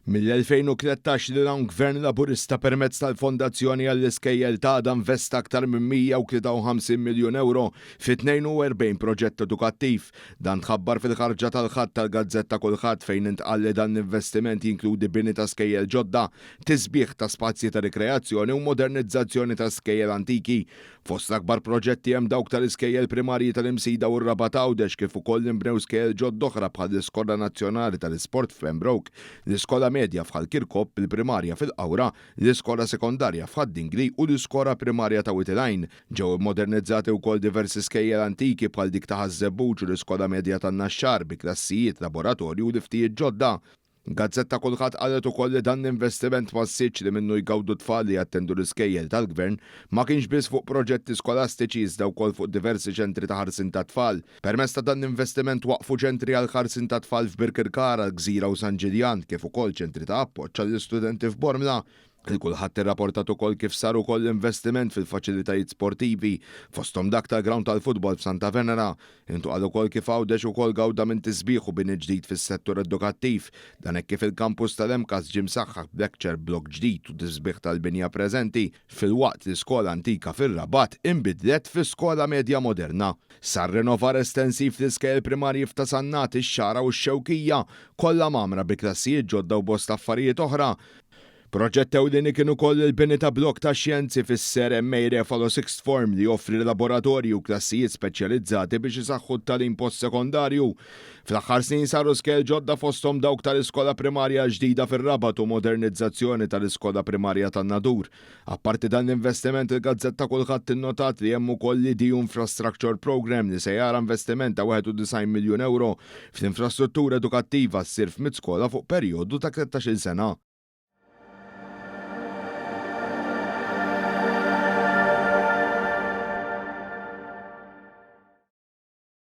Mill-2013 lil hawn Gvern Laburista permezz tal-Fondazzjoni għall-Iskejjel t'Għada investa aktar minn 153 miljun ewro fi 42 proġett edukattiv. Dan tħabbar fil-ħarġa tal-Ħadd tal-gazzetta Kullħadd fejn intqal li dan l-investiment jinkludi bini ta' skejjel ġodda, tisbiħ ta' spazji ta' rikreazzjoni u modernizzazzjoni ta' skejjel antiki. Fost l-akbar proġetti hemm dawk tal-iskejjel primarji tal-Imsida u r-Rabat Għawdex kif ukoll inbnew skejjel ġodda oħra bħall-Iskola Nazzjonali tal-Isport f'Pembroke, l-Iskola Medja f'Ħal Kirkop, il-Primarja fil-Qawra, l-Iskola Sekondarja f'Ħad-Dingli u l-Iskola Primarja ta' Wied il-Għajn. Ġew immodernizzati wkoll diversi skejjel antiki bħal dik ta' Ħaż-Żebbuġ u l-Iskola Medja tan-Naxxar bi klassijiet, laboratorju u liftijiet ġodda. Gazzetta Kullħadd qalet ukoll li dan l-investiment massiċċ li minnu jgawdu t-tfal li jattendu l-iskejjel tal-Gvern ma kienx biss fuq proġetti skolastiċi iżda wkoll fuq diversi ċentri ta' ħarsien tat-tfal. Permezz ta' dan l-investiment twaqqfu ċentri għall-ħarsien tat-tfal f'Birkirkara, l-Gżira u San Ġiljan kif ukoll ċentri ta' appoġġ għall-istudenti f'Bormla. Il-Kulħadd irrapportat ukoll kif sar ukoll investiment fil-faċilitajiet sportivi, fosthom dak tal-grawnd tal-futbol f'Santa Venera. Intqal ukoll kif Għawdex ukoll gawda minn tisbiħ u bini ġdid fis-settur edukattiv. Dan hekk kif il-kampus tal-MCAST ġie msaħħaħ b'lecture block ġdid u tisbiħ tal-binja preżenti, filwaqt li skola antika fir-Rabat inbidlet fi skola medja moderna. Sar rinnovar estensiv fl-iskejjel primarji f'Ta' Sannat, ix-Xagħra u x-Xewkija, kollha mgħammra bi klassijiet ġodda u bosta affarijiet oħra. Proġett ewlieni kien ukoll il-bini ta' blokk ta' xjenzi fis-Sir MA Refalo Sixth Form li joffri laboratorji u klassijiet speċjalizzati biex isaħħu t-tagħlim post-sekondarju. Fl-aħħar snin saru skejjel ġodda fosthom dawk tal-Iskola Primarja l-ġdida fir-Rabat u modernizzazzjoni tal-Iskola Primarja tan-Nadur. Apparti dan l-investiment il-gazzetta Kullħadd innotat li hemm ukoll l-EDU Infrastructure Programme li se jara investiment ta' 91 miljun ewro fl-infrastruttura edukattiva ssir f'mitt skola fuq perjodu ta' 13-il sena.